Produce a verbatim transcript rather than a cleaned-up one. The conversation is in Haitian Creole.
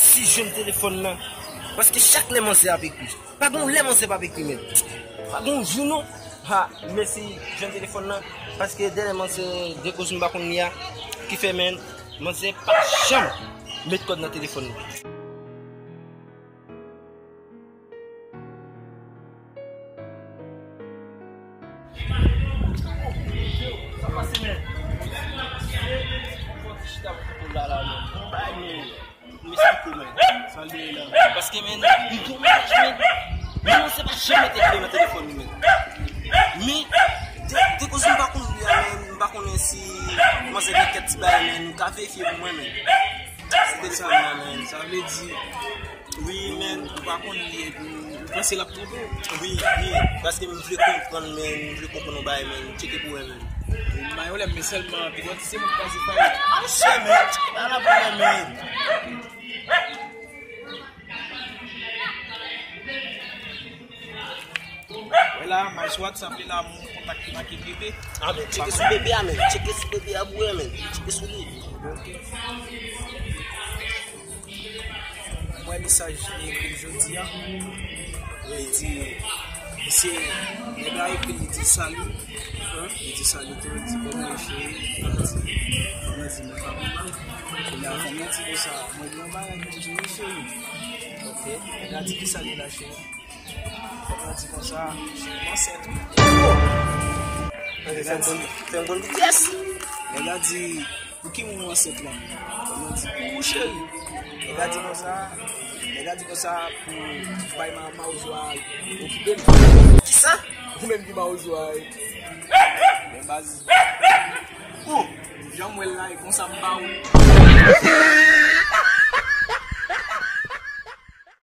Si jwenn telefòn nan, paske chak lè manzè ap ekri. Pa gen yon lè manzè p ap ekri, men. Pa gen yon jou non. Ha, mèsi jwenn telefòn nan, paske dènèman se de koz m pa konn li a, ki fè, men, manzè pa janm met kòd nan telefòn nan. Sa pase, men. Fò ti chita pou la, la, men. Bon, bay, men. M esplike w, men. Sa l ye la. Paske, men, m gen yon mennaj, men. Men, manzè pa janm mete kle nan telefòn li, men. Men, de, de koz m pa konn li a, men, m pa konnen si manzè gen kèk ti bagay, men, nou ka verifye pou mwen, men. Sou telefòn nan, men. Sa vle di, wi, men, ou pa konn li, epi ou panse l ap twonpe w? Wi, wi, paske m vle konprann, men, m vle konprann yon bagay, men, tcheke pou wè, men. Wi, m ba yo lè, men sèlman, pi gwo ti se moun k pase fay. Monchè, men, ala pwoblèm, men. Wè la, m al sou WhatsApp li la, m kontakte m ak bebe. Ah, men, tcheke sou bebe a, men. Tcheke sou bebe a pou wè, men. Tcheke sou li. Ok. M wè mesaj li ekri jodi a. Li di, se, nèg la ekri, li di, "Salut." Hein? Li di, "Salut, tou." Li di, "Kòman w ye, cheri?" Fanm nan di, fanm nan di, "Mwen pa mal." Kounye a, fanm nan di konsa, "Mwen gen yon bagay pou m di w, wi, cheri." Ok. Nèg la di, "Kisa l ye la, cheri?" Fanm nan di konsa, "M ansent." Nèg la di, fè m konn, fè m konn, yes! Nèg la di, "Pou ki moun ou ansent la?" Fanm nan di, "Pou ou, cheri." Nèg la di konsa, nèg la di konsa, "Pou bay ma, mawozo a okipe m." Kisa? Ou menm ki mawozo a. Men baz. Ou, jan m wè l la, e konsa m ba ou.